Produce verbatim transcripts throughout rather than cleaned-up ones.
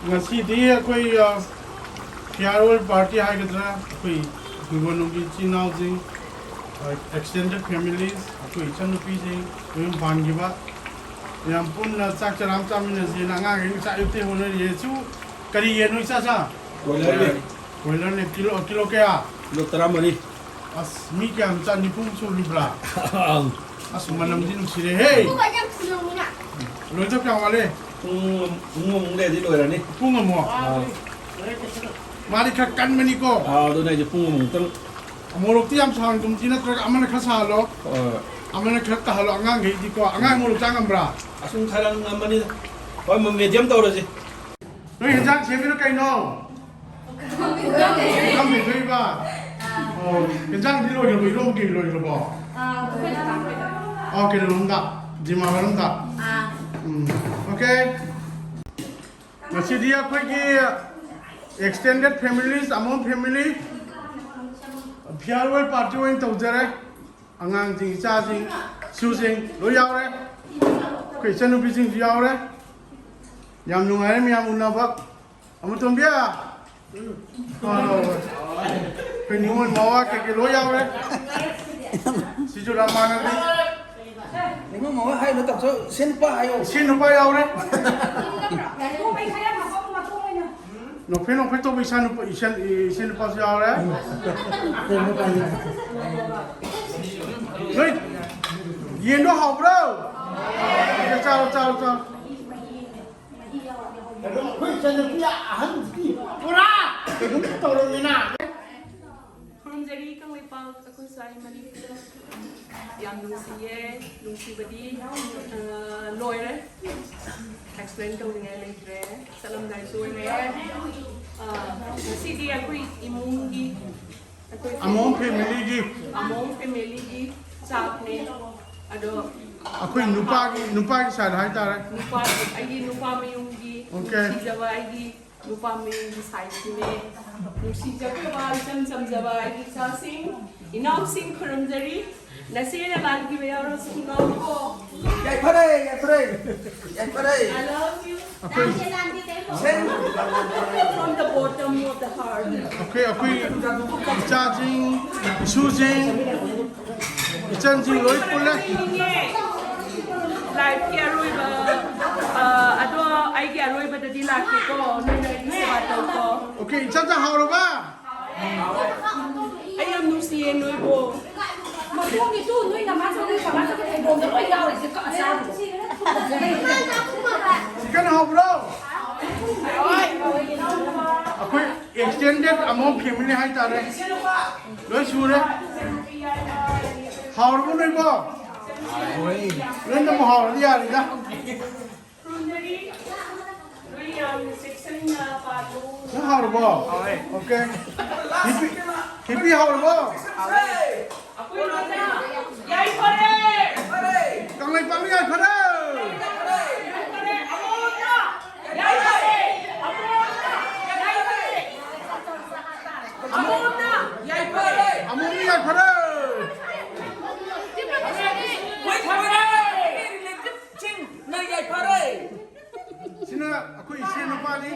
ꯉꯁꯤꯗꯤ ꯑꯩꯈꯣꯏ, ꯑ, farewell party ꯍꯥꯏꯒꯗ꯭ꯔꯥ, ꯑꯩꯈꯣꯏ ꯍꯤꯡꯒꯣꯜꯅꯨꯡꯒꯤ ꯏꯆꯤꯟ ꯏꯅꯥꯎꯁꯤꯡ, ꯑ, extended families, ꯑꯩꯈꯣꯏ ꯏꯆꯟꯅꯨꯄꯤꯁꯤꯡ, ꯃꯌꯨꯝ ꯄꯥꯟꯈꯤꯕ ꯃꯌꯥꯝ ꯄꯨꯟꯅ ꯆꯥꯛ ꯆꯔꯥ ꯑꯃ ꯆꯥꯃꯤꯟꯅꯁꯦꯅ ꯑꯉꯥꯡꯈꯩꯅ ꯆꯥꯛ ꯑꯌꯨꯛꯇꯩ ꯍꯣꯠꯅꯔꯤꯌꯦ꯫ ꯁꯤꯕꯨ ꯀꯔꯤ ꯌꯦꯟꯅꯣ, ꯏꯆꯥ ꯆꯥ? ꯀꯣꯏꯂꯔꯅꯦ꯫ ꯀꯣꯏꯂꯔꯅꯦ꯫ ꯀꯤꯂꯣ, ꯀꯤꯂꯣ ꯀꯌꯥ? ꯀꯤꯂꯣ ꯇꯔꯥꯃꯔꯤ꯫ ꯑꯁ, ꯃꯤ ꯀꯌꯥꯝ ꯆꯥ? ꯅꯤꯐꯨ ꯁꯨꯔꯤꯕ꯭ꯔꯥ? ꯑꯪ꯫ ꯑꯁ, ꯃꯅꯝꯗꯤ ꯅꯨꯡꯁꯤꯔꯦꯍꯦ꯫ ꯂꯣꯏꯗꯧ ꯀꯌꯥꯝ ꯋꯥꯠꯂꯤ? ꯄꯨꯡ ꯑꯃ, ꯄꯨꯡ ꯑꯃꯃꯨꯛ ꯂꯩꯔꯗꯤ ꯂꯣꯏꯔꯅꯤ꯫ ꯄꯨꯡ ꯑꯃꯨꯛ? ꯑꯥ꯫ ꯃꯥꯗꯤ ꯈꯔ ꯀꯟꯕꯅꯤꯀꯣ꯫ ꯑꯥ, ꯑꯗꯨꯅ ꯑꯩꯁꯦ ꯄꯨꯡ ꯑꯃꯃꯨꯛꯇꯪ꯫ ꯃꯣꯔꯣꯛꯇꯤ ꯌꯥꯝ ꯁꯥꯍꯟꯒꯨꯝꯁꯤ, ꯅꯠꯇ꯭ꯔꯒ ꯑꯃꯅ ꯈꯔ ꯁꯥꯍꯜꯂꯣ, ꯍꯣꯏ꯫ ꯑꯃꯅ ꯈꯔ ꯀꯥꯍꯜꯂꯣ ꯑꯉꯥꯡꯈꯩꯗꯤꯀꯣ꯫ ꯑꯉꯥꯡ ꯃꯣꯔꯣꯛ ꯆꯥ ꯉꯝꯕ꯭ꯔꯥ? ꯑꯁꯨꯝ ꯈꯔ ꯉꯝꯃꯅꯤꯗ꯫ ꯍꯣꯏ, medium ꯇꯧꯔꯁꯤ꯫ ꯅꯣꯏ ꯍꯦꯟꯖꯥꯡ ꯁꯦꯝꯃꯤꯔꯣ ꯀꯩꯅꯣ? ꯄꯨꯈꯝ ꯄꯨꯊꯣꯛꯏꯕ? ꯑꯣ, ꯍꯦꯟꯖꯥꯡꯗꯤ ꯂꯣꯏꯈ꯭ꯔꯕꯣ? ꯏꯔꯣꯝꯕ ꯀꯩ ꯂꯣꯏꯈ꯭ꯔꯕꯣ? ꯑꯥ, ꯑꯩꯈꯣꯏ ꯆꯥꯛ ꯆꯥꯛꯄꯩꯗ꯫ ꯑꯣ, ꯀꯩꯅꯣꯔꯣꯝꯗ? ꯖꯤꯃꯥ ꯍꯣꯏꯔꯣꯝꯗ? ꯑꯥ꯫ ꯎꯝ, okay꯫ ꯉꯁꯤꯗꯤ ꯑꯩꯈꯣꯏꯒꯤ extended families, ꯑꯃꯣꯝ family farewell party ꯑꯣꯏꯅ ꯇꯧꯖꯔꯦ꯫ ꯑꯉꯥꯡꯁꯤꯡ, ꯏꯆꯥꯁꯤꯡ, ꯏꯁꯨꯁꯤꯡ ꯂꯣꯏ ꯌꯥꯎꯔꯦ꯫ ꯑꯩꯈꯣꯏ ꯏꯆꯟꯅꯨꯄꯤꯁꯤꯡꯁꯨ ꯌꯥꯎꯔꯦ꯫ ꯌꯥꯝ ꯅꯨꯡꯉꯥꯏꯔꯦ ꯃꯌꯥꯝ ꯎꯅꯕ꯫ ꯑꯃꯨꯇꯣꯝꯕꯤ! ꯑꯥ, ꯍꯣꯏ, ꯍꯣꯏ꯫ ꯑꯩꯈꯣꯏ ꯅꯤꯉꯣꯜ ꯃꯋꯥ ꯀꯩꯀꯩ ꯂꯣꯏ ꯌꯥꯎꯔꯦ꯫ ꯁꯤꯁꯨ ꯔꯥꯃꯥꯅꯟꯗꯤ꯫ ꯅꯤꯉꯣꯜ ꯃꯋꯥ ꯍꯥꯏꯅꯨ, ꯇꯥꯃꯣ, ꯁꯤ ꯅꯨꯄꯥ ꯍꯥꯏꯌꯣ꯫ ꯁꯤ ꯅꯨꯄꯥ ꯌꯥꯎꯔꯦ꯫ ꯅꯣꯛꯐꯦ ꯅꯣꯛꯐꯦ ꯇꯧꯕ ꯏꯆꯥ ꯅꯨꯄꯥ, ꯏꯆꯟ-, ꯏꯆꯦ ꯅꯨꯄꯥꯁꯨ ꯌꯥꯎꯔꯦ꯫ ꯅꯣꯏ ꯌꯦꯟꯗꯣ ꯍꯥꯎꯕ꯭ꯔꯣ? ꯆꯥꯔꯣ, ꯆꯥꯔꯣ, ꯆꯥꯔꯣ꯫ ꯑꯗꯨꯝ ꯑꯩꯈꯣꯏ ꯏꯆꯟꯅꯨꯄꯤ ꯑꯍꯟꯁꯤꯗꯤ ꯄꯨꯔꯥ ꯀꯩꯅꯣꯝ ꯇꯧꯔꯝꯃꯤꯅ꯫ ꯈꯨꯔꯨꯝꯖꯔꯤ ꯀꯪꯂꯩꯄꯥꯛ ꯑꯩꯈꯣꯏ ꯁ꯭ꯋꯥꯏ ꯃꯅꯤꯄꯨꯔꯗ꯫ ꯌꯥꯝ ꯅꯨꯡꯁꯤꯌꯦ, ꯅꯨꯡꯁꯤꯕꯗꯤ, ꯑ, ꯂꯣꯏꯔꯦ꯫ Explain ꯇꯧꯅꯤꯡꯉꯥꯏ ꯂꯩꯇ꯭ꯔꯦ꯫ ꯆꯠꯂꯝꯗꯥꯏꯁꯨ ꯑꯣꯏꯔꯦ꯫ ꯑ, ꯉꯁꯤꯗꯤ ꯑꯩꯈꯣꯏ ꯏꯃꯨꯡꯒꯤ, ꯑꯩꯈꯣꯏ ꯑꯃꯣꯝ family ꯒꯤ꯫ ꯑꯃꯣꯝ family ꯒꯤ ꯆꯥꯛꯅꯦ꯫ ꯑꯗꯣ ꯑꯩꯈꯣꯏ ꯅꯨꯄꯥꯒꯤ, ꯅꯨꯄꯥꯒꯤ side ꯍꯥꯏꯇꯥꯔꯦ꯫ ꯅꯨꯄꯥꯒꯤ, ꯑꯩꯒꯤ ꯅꯨꯄꯥ ꯃꯌꯨꯝꯒꯤ, okay꯫ ꯅꯨꯡꯁꯤꯖꯕ ꯑꯩꯒꯤ ꯅꯨꯄꯥ ꯃꯌꯨꯝꯒꯤ side ꯁꯤꯅꯦ꯫ ꯅꯨꯡꯁꯤꯖꯈ꯭ꯔꯕ ꯏꯆꯝ ꯆꯝꯖꯕ ꯑꯩꯒꯤ ꯏꯆꯥꯁꯤꯡ, ꯏꯅꯥꯎꯁꯤꯡ ꯈꯨꯔꯨꯝꯖꯔꯤ꯫ ꯅꯆꯦꯅ ꯂꯥꯟꯈꯤꯕ ꯌꯥꯎꯔꯁꯨ ꯉꯥꯎꯀꯣ꯫ ꯌꯥꯏꯐꯔꯦ, ꯌꯥꯏꯐꯔꯦ, ꯌꯥꯏꯐꯔꯦ꯫ I love you꯫ ꯑꯩꯈꯣꯏ From the bottom of the heart. ꯑꯩꯈꯣꯏ ꯑꯩꯈꯣꯏ ꯏꯆꯥꯁꯤꯡ, ꯏꯁꯨꯁꯤꯡ, ꯏꯆꯟꯁꯤꯡ ꯂꯣꯏ ꯄꯨꯜꯂꯦ꯫ ꯂꯥꯏꯐꯀꯤ ꯑꯔꯣꯏꯕ, ꯑ, ꯑꯗꯣ ꯑꯩꯒꯤ ꯑꯔꯣꯏꯕꯗꯗꯤ ꯂꯥꯛꯀꯦꯀꯣ꯫ ꯅꯣꯏꯅ ꯑꯩꯒꯤ ꯁꯦꯕꯥ ꯇꯧꯀꯣ꯫ ꯑꯣꯀꯦ, ꯏꯆꯟꯁꯦ ꯍꯥꯎꯔꯕ? ꯑꯩ ꯌꯥꯝ ꯅꯨꯡꯁꯤꯌꯦ ꯅꯣꯏꯕꯨ꯫ ꯃꯈꯣꯡꯒꯤ ꯇꯨ ꯅꯣꯏ ꯅꯃꯥ ꯆꯠꯂꯦ, ꯕꯕꯥ ꯆꯠꯂꯦ, ꯊꯩꯕꯣꯡꯗ ꯂꯣꯏ ꯌꯥꯎꯔꯤꯁꯦ, ꯀꯛꯑ ꯆꯥꯔꯣ꯫ ꯆꯤꯛꯀꯟ ꯍꯥꯎꯕ꯭ꯔꯣ? ꯑꯩꯈꯣꯏ extended ꯑꯃꯣꯝ family ꯍꯥꯏꯇꯥꯔꯦ꯫ ꯂꯣꯏ ꯁꯨꯔꯦ꯫ ꯍꯥꯎꯔꯕꯣ ꯅꯣꯏꯕꯣ? ꯂꯣꯏꯅꯃꯛ ꯍꯥꯎꯔꯗꯤ ꯌꯥꯔꯦꯗ꯫ ꯅꯪ ꯍꯥꯎꯔꯕꯣ? ꯍꯥꯎꯔꯦ꯫ ꯑꯣꯀꯦ꯫ ꯍꯤꯄꯤ, ꯍꯤꯄꯤ ꯍꯥꯎꯔꯕꯣ? ꯍꯥꯎꯔꯦ꯫ ꯀꯪꯂꯩꯄꯥꯛꯅ ꯌꯥꯏꯐꯔꯦ! ꯑꯃꯣꯝꯅ ꯌꯥꯏꯐꯔꯦ! ꯁꯤꯅ ꯑꯩꯈꯣꯏ ꯏꯆꯦ ꯅꯨꯄꯥꯅꯤ꯫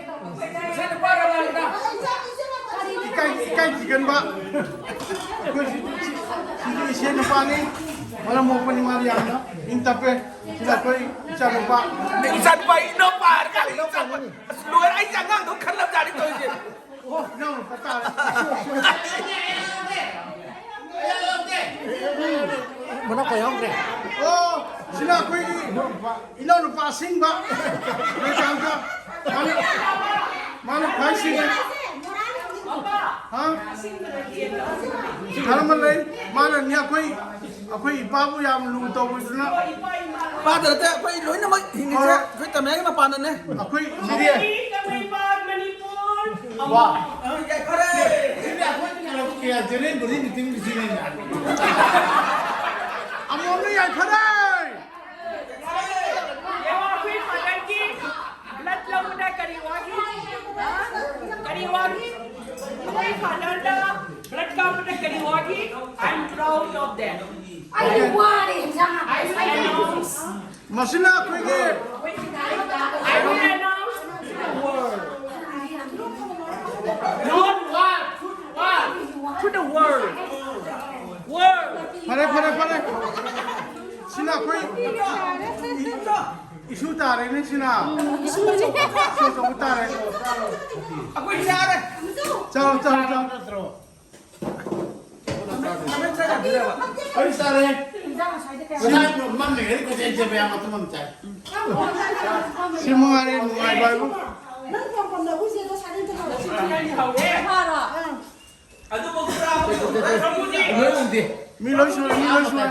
ꯏꯆꯦ ꯅꯨꯄꯥꯔ ꯃꯥꯜꯂꯤꯗ꯫ ꯏꯀꯥꯏ, ꯏꯀꯥꯏ ꯊꯤꯒꯟꯕ꯫ ꯑꯩꯈꯣꯏ ꯁꯤ, ꯁꯤ, ꯁꯤꯗꯤ ꯏꯆꯦ ꯅꯨꯄꯥꯅꯤ꯫ ꯃꯔꯝ ꯃꯣꯛꯄꯅꯤ, ꯃꯥꯗꯤ ꯌꯥꯝꯅ ꯏꯪ ꯇꯞꯄꯦ꯫ ꯁꯤꯅ ꯑꯩꯈꯣꯏ ꯏꯆꯥ ꯅꯨꯄꯥ꯫ ꯏꯆꯥ ꯅꯨꯄꯥ, ꯏꯅꯥꯎꯄꯥ ꯍꯥꯏꯔꯒ ꯏꯆꯥ ꯅꯨꯄꯥ꯫ ꯑꯁ, ꯂꯣꯏꯔꯦ, ꯑꯩꯁꯦ ꯑꯉꯥꯡꯗꯧ ꯈꯜꯂꯕꯖꯥꯠꯅꯤ ꯇꯧꯔꯤꯁꯦ꯫ ꯑꯣ, ꯏꯅꯥꯎꯅꯨꯄꯥ ꯇꯥꯔꯦ꯫ ꯃꯅꯥꯎꯄꯥ ꯌꯥꯎꯗ꯭ꯔꯦ꯫ ꯑꯣ, ꯁꯤꯅ ꯑꯩꯈꯣꯏꯒꯤ ꯏꯅꯥꯎꯅꯨꯄꯥ ꯑꯁꯤꯡꯕ꯫ ꯃꯦꯗꯥꯝꯗ ꯃꯥꯅ, ꯃꯥꯅ ꯈ꯭ꯋꯥꯏ ꯁꯤꯡꯉꯦ꯫ ꯍꯥ? ꯈꯔ ꯑꯃ ꯂꯩ꯫ ꯃꯥꯅꯅꯤ ꯑꯩꯈꯣꯏ, ꯑꯩꯈꯣꯏ ꯏꯄꯥꯕꯨ ꯌꯥꯝ ꯂꯨ ꯇꯧꯕꯤꯗꯨꯅ꯫ ꯄꯥꯗ ꯅꯠꯇꯦ, ꯑꯩꯈꯣꯏ ꯂꯣꯏꯅꯃꯛ ꯍꯤꯡꯉꯤꯁꯦ ꯍꯣꯏ꯫ ꯑꯩꯈꯣꯏ ꯇꯃꯦꯡꯂꯣꯡꯒꯤ ꯃꯄꯥꯟꯗꯅꯦ꯫ ꯑꯩꯈꯣꯏ ꯁꯤꯗꯤ꯫ ꯀꯪꯂꯩꯄꯥꯛ, ꯃꯅꯤꯄꯨꯔ꯫ ꯋꯥ꯫ ꯑ, ꯌꯥꯏꯐꯔꯦ꯫ ꯁꯤꯗꯤ ꯑꯩꯈꯣꯏ ꯀ꯭ꯂꯕꯀꯤ general body meeting ꯁꯤꯅꯤꯅ꯫ ꯑꯃꯣꯝꯅ ꯌꯥꯏꯐꯔꯦ꯫ ꯌꯦꯡꯉꯣ, ꯑꯩꯈꯣꯏ ꯐꯥꯗꯔꯒꯤ ꯕ꯭ꯂꯗ ꯂꯧꯕꯗ ꯀꯔꯤ ꯋꯥꯈꯤ? ꯀꯔꯤ ꯋꯥꯈꯤ? ꯑꯩꯈꯣꯏ ꯐꯥꯗꯔꯗ ꯕ꯭ꯂꯗ ꯀꯥꯞꯄꯗ ꯀꯔꯤ ꯋꯥꯈꯤ? I am proud of that. ꯑꯩ ꯋꯥꯔꯦ ꯏꯟꯖꯥꯡ ꯍꯥꯞꯄ꯫ I will announce. ꯃꯁꯤꯅ ꯑꯩꯈꯣꯏꯒꯤ I will announce. ꯏꯁꯨ ꯇꯥꯔꯦꯅꯦ ꯁꯤꯅ꯫ ꯏꯁꯨ ꯑꯆꯧꯕ ꯇꯥꯔꯦ꯫ ꯑꯩꯈꯣꯏ ꯆꯥꯔꯦ꯫ ꯆꯥꯎ, ꯆꯥꯎ, ꯆꯥꯎ꯫ ꯅꯠꯇ꯭ꯔꯣ? ꯑꯩꯈꯣꯏ ꯆꯥꯔꯦ꯫ ꯉꯁꯥꯏ ꯃꯝꯃꯤꯉꯩꯗ ꯀꯣꯏꯆꯦꯟ ꯆꯦꯟꯕ ꯌꯥꯝ ꯃꯇꯨꯝ ꯑꯃ ꯆꯥꯏ꯫ ꯁꯤ ꯃꯉꯥꯏꯔꯦ ꯅꯨꯡꯉꯥꯏꯕ ꯍꯥꯏꯕꯨ꯫ ꯅꯪ ꯄꯥꯝꯕꯝꯗ ꯑꯩꯈꯣꯏ ꯆꯦꯗꯣ ꯁꯥꯔꯦ ꯑꯝꯇ ꯂꯥꯎ꯫ ꯐꯥꯔꯣ? ꯑꯥ꯫ ꯂꯣꯏ ꯎꯗꯦ꯫ ꯃꯤ ꯂꯣꯏ ꯁꯨꯔꯦ, ꯃꯤ ꯂꯣꯏ ꯁꯨꯔꯦ꯫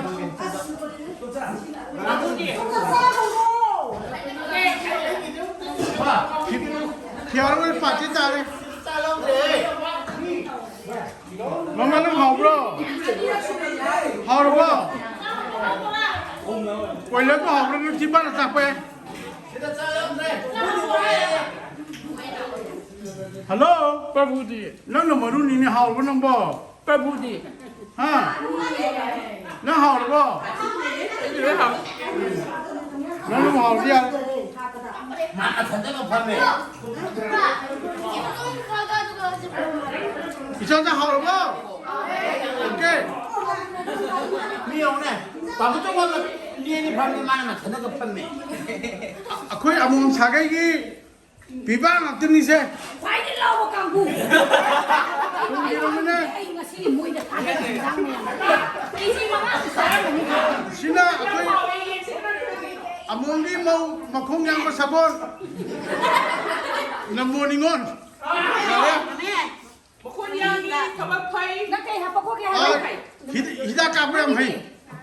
ꯐꯤꯌꯥꯔꯋꯦꯜ ꯄꯥꯔꯇꯤ ꯇꯥꯔꯦ꯫ ꯃꯃꯥ, ꯅꯪ ꯍꯥꯎꯕ꯭ꯔꯣ? ꯍꯥꯎꯔꯕꯣ? ꯀꯣꯏꯂꯔꯗꯣ ꯍꯥꯎꯕ꯭ꯔꯣ? ꯅꯪ ꯆꯤꯝꯕꯥꯜꯗ ꯆꯥꯛꯄ ꯌꯥꯏ꯫ ꯍꯜꯂꯣ, ꯄ꯭ꯔꯚꯨꯗꯤ꯫ ꯅꯪꯅ ꯃꯔꯨꯅꯤꯅꯦ, ꯍꯥꯎꯔꯕꯣ ꯅꯪꯕꯣ? ꯄ꯭ꯔꯚꯨꯗꯤ꯫ ꯍꯥ? ꯅꯪ ꯍꯥꯎꯔꯕꯣ? ꯑꯩꯗꯤ ꯂꯣꯏ ꯍꯥꯎ꯫ ꯅꯪ ꯑꯗꯨꯝ ꯍꯥꯎꯔꯗꯤ ꯌꯥꯔꯦ꯫ ꯃꯥ ꯃꯊꯟꯇꯒ ꯐꯝꯃꯦ꯫ ꯏꯆꯥ, ꯆꯥꯛ ꯍꯥꯎꯔꯕꯣ? ꯑꯣꯀꯦ꯫ ꯃꯤ ꯌꯦꯡꯉꯨꯅꯦ꯫ ꯇꯥꯃꯣ ꯆꯧꯕ ꯃꯤ ꯑꯅꯤ ꯐꯝꯃꯦ, ꯃꯥꯅ ꯃꯊꯟꯇꯒ ꯐꯝꯃꯦ꯫ ꯑꯩꯈꯣꯏ ꯑꯃꯣꯝ ꯁꯥꯒꯩꯒꯤ ꯄꯤꯕꯥ ꯉꯥꯛꯇꯅꯤꯁꯦ꯫ ꯈ꯭ꯋꯥꯏꯗꯒꯤ ꯂꯥꯎꯕ ꯀꯥꯡꯕꯨ꯫ ꯇꯨꯡꯒꯤꯔꯣꯝꯗꯅꯦ꯫ ꯑꯩ ꯉꯁꯤ ꯃꯣꯏꯗ ꯊꯥꯖꯕ ꯍꯤꯟꯖꯥꯡ ꯃꯌꯥꯝ꯫ ꯀꯦꯖꯤ ꯃꯉꯥ ꯆꯥꯔꯝꯒꯅꯤ꯫ ꯁꯤꯅ ꯑꯩꯈꯣꯏ ꯑꯃꯣꯝꯒꯤ ꯃꯧ ꯃꯈꯣꯡ ꯌꯥꯡꯕ ꯁꯥꯄꯣꯟ꯫ ꯅꯝꯕꯣ ꯅꯤꯉꯣꯜ꯫ ꯌꯥꯔꯦ꯫ ꯃꯈꯣꯟ ꯌꯥꯡꯉꯤ, ꯊꯕꯛ ꯐꯩ꯫ ꯅꯪ ꯀꯩ ꯍꯥꯞꯄꯛꯈꯣꯒꯦ ꯑꯥ, ꯍꯥꯏꯔꯣ? ꯍꯤꯗ-, ꯍꯤꯗꯥꯛ ꯀꯥꯞꯄ ꯌꯥꯝ ꯍꯩ꯫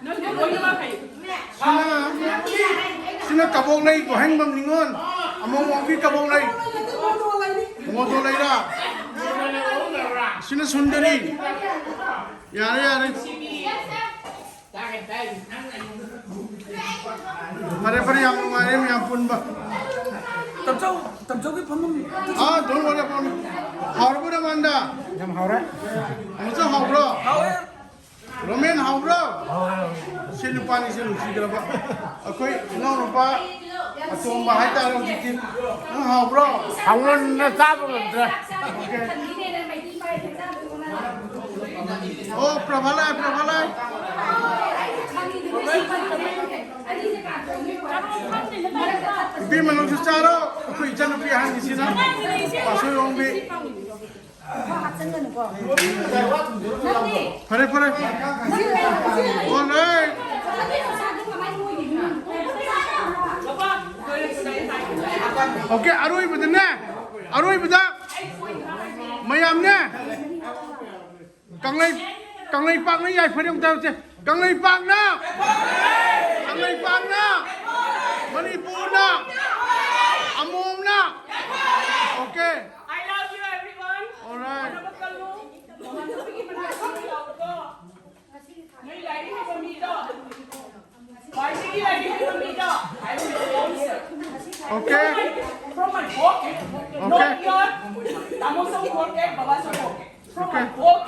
ꯅꯪꯗꯤ ꯂꯣꯏꯅꯃꯛ ꯍꯩ꯫ ꯁꯤꯅ, ꯁꯤꯅ ꯀꯕꯣꯛ ꯂꯩ, ꯋꯥꯍꯦꯡꯕꯝ ꯅꯤꯉꯣꯟ꯫ ꯑꯃꯣꯝ ꯑꯣꯡꯕꯤ ꯀꯕꯣꯛ ꯂꯩ꯫ ꯃꯣꯇꯣ ꯂꯩꯔꯥ? ꯁꯤꯅ ꯁꯨꯟꯗꯔꯤ꯫ ꯌꯥꯔꯦ, ꯌꯥꯔꯦ꯫ ꯐꯔꯦ, ꯐꯔꯦ, ꯌꯥꯝ ꯅꯨꯡꯉꯥꯏꯔꯦ ꯃꯌꯥꯝ ꯄꯨꯟꯕ꯫ ꯇꯝꯆꯧ, ꯇꯝꯆꯧꯒꯤ ꯐꯝꯐꯝ꯫ ꯑꯥ, don't worry about it. ꯍꯥꯎꯔꯕꯣ, ꯔꯃꯥꯟꯗ? ꯌꯥꯝ ꯍꯥꯎꯔꯦ꯫ ꯑꯃꯨꯛꯁꯨ ꯍꯥꯎꯕ꯭ꯔꯣ? ꯍꯥꯎꯋꯦ꯫ ꯔꯣꯃꯦꯟ ꯍꯥꯎꯕ꯭ꯔꯣ? ꯍꯥꯎꯋꯦ, ꯍꯥꯎꯋꯦ꯫ ꯁꯤ ꯅꯨꯄꯥꯅꯤꯁꯦ ꯅꯨꯡꯁꯤꯗ꯭ꯔꯕ꯫ ꯑꯩꯈꯣꯏ ꯏꯅꯥꯎꯅꯨꯄꯥ ꯑꯇꯣꯝꯕ ꯍꯥꯏꯇꯥꯔꯦ ꯍꯧꯖꯤꯛꯇꯤ꯫ ꯅꯪ ꯍꯥꯎꯕ꯭ꯔꯣ? ꯍꯥꯎꯃꯟꯗꯅ ꯆꯥꯕ ꯉꯝꯗ꯭ꯔꯦ꯫ ꯑꯣꯀꯦ꯫ ꯑꯣ, ꯄ꯭ꯔꯚꯥ ꯂꯥꯛꯑꯦ, ꯄ꯭ꯔꯚꯥ ꯂꯥꯛꯑꯦ꯫ ꯅꯨꯄꯤ ꯃꯅꯨꯡꯁꯨ ꯆꯥꯔꯣ꯫ ꯑꯩꯈꯣꯏ ꯏꯆꯟꯅꯨꯄꯤ ꯑꯍꯟꯒꯤꯁꯤꯅ ꯄꯥꯁꯣꯏ ꯑꯣꯡꯕꯤ꯫ ꯐꯔꯦ, ꯐꯔꯦ꯫ All right. ꯑꯣꯀꯦ, ꯑꯔꯣꯏꯕꯗꯅꯦ, ꯑꯔꯣꯏꯕꯗ ꯃꯌꯥꯝꯅꯦ, ꯀꯪꯂꯩ-, ꯀꯪꯂꯩꯄꯥꯛꯅ ꯌꯥꯏꯐꯔꯦ ꯑꯃꯨꯛꯇ ꯍꯥꯏꯔꯁꯦ꯫ ꯀꯪꯂꯩꯄꯥꯛꯅ! ꯀꯪꯂꯩꯄꯥꯛꯅ! ꯃꯅꯤꯄꯨꯔꯅ! ꯑꯃꯣꯝꯅ! Okay. I love you, everyone. All right. ꯅꯣꯏ ꯂꯥꯏꯔꯤꯛ ꯍꯩꯕ ꯃꯤꯗꯣ, ꯈ꯭ꯋꯥꯏꯗꯒꯤ ꯂꯥꯏꯔꯤꯛ ꯍꯩꯕ ꯃꯤꯗꯣ, I will sponsor. Okay. From my pocket, not your, ꯇꯥꯃꯣꯁꯨ pocket, ꯕꯕꯥꯁꯨ pocket. From my pocket.